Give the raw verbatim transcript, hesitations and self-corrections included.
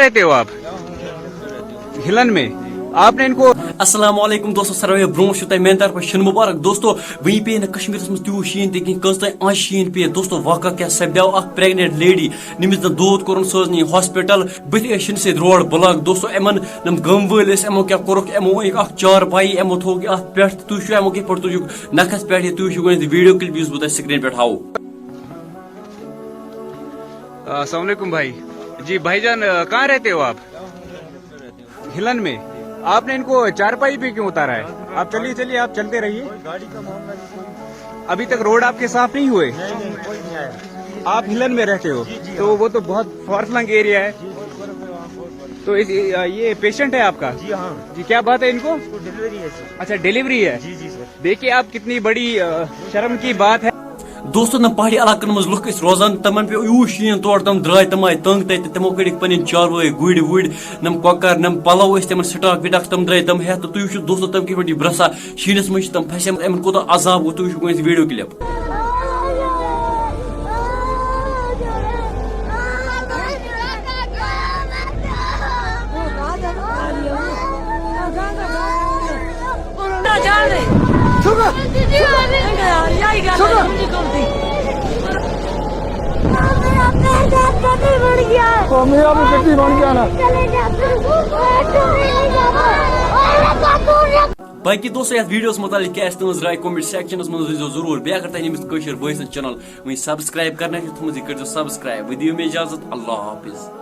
रहते हो आप? हिलन में। आपने इनको السلام علیکم دوستو، ساروی برونٛہہ چھُ تۄہہِ میانہِ طرفہٕ شِنہٕ مُبارک۔ دوستو، وٕنہِ پیٚیہِ نہٕ کشمیٖرس منٛز تیوٗت شیٖن تہِ کینٛہہ، کٔژ تام آنٛچہِ شیٖن پیٚیہِ۔ دوستو، واقعہ کیٛاہ سپدیو، اکھ pregnant lady، نٔمِس زن دود کوٚرُن، سۄ ٲس نِنۍ ہاسپٹل، بٕتھِ ٲسۍ شِنہٕ سۭتۍ روڈ بلاک۔ دوستو، یِمن، یِم گامہٕ وٲلۍ ٲسۍ، یِمو کیٛاہ کوٚرُکھ، یِمو أنۍ اکھ چارپایی، یِمو تھوٚو یہِ اتھ پٮ۪ٹھ، تہٕ تُہۍ وٕچھِو یِمو کِتھ پٲٹھۍ تُجُکھ نکھس پٮ۪ٹھ، یہِ تُہۍ وٕچھِو گۄڈٕنٮ۪تھ video clip یُس بہٕ تۄہہِ screen پٮ۪ٹھ ہاوو۔ السلام علیکم بھائی۔ جی بھائی جان، آ، کہاں رہتے ہو آپ؟ ہلن میں۔ آپ نے ان کو چارپائی پہ کیوں اتارا ہے؟ آپ چلیے، چلیے، آپ چلتے رہیے۔ ابھی تک روڈ آپ کے صاف نہیں ہوئے؟ آپ ہلن میں رہتے ہو؟ تو وہ تو بہت فار فلنگ ایریا ہے۔ تو اس، یہ پیشنٹ ہے آپ کا؟ جی ہاں۔ جی، کیا بات ہے ان کو؟ ڈلیوری ہے سر۔ اچھا، ڈلیوری ہے۔ جی جی سر۔ دیکھیے آپ، کتنی بڑی، آ، شرم کی بات ہے۔ دوستو، نہ پہاڑی علاقن منٛز لُکھ ٲسۍ روزان، تِمن پیوٚو یوٗت شیٖن تورٕ، تِم درٛاے، تِم آیہِ تنٛگ تَتہِ، تِمو کٔڑِکھ پنٕنۍ چاروٲے، گُرۍ وُرۍ، نم کۄکر، نم پلو ٲسۍ تِمن سٹاک وٹاک، تِم درٛاے تِم ہٮ۪تھ۔ تہٕ تُہۍ وٕچھِو دوستو، تِم کِتھ پٲٹھۍ چھِ برٛسان شیٖنس منٛز، چھِ تِم پھسیمٕتۍ، یِمن کوٗتاہ عذاب گوٚو، تُہۍ وٕچھِو گۄڈٕنٮ۪تھ video clip۔ باقی دوستو، یتھ videoس متعلق کیٛاہ آسہِ تُہنٛز راے comment sectionس منٛز ؤنۍزیو ضروٗر۔ بیٚیہِ اگر تۄہہِ أمِس کٲشِر بٲے سٕنٛز channel وٕنہِ subscribe کرنٕے چھِ تھٲومٕژ، یہِ کٔرۍزیو subscribe۔ وۄنۍ دِیِو مےٚ اجازت، اللہ حافظ۔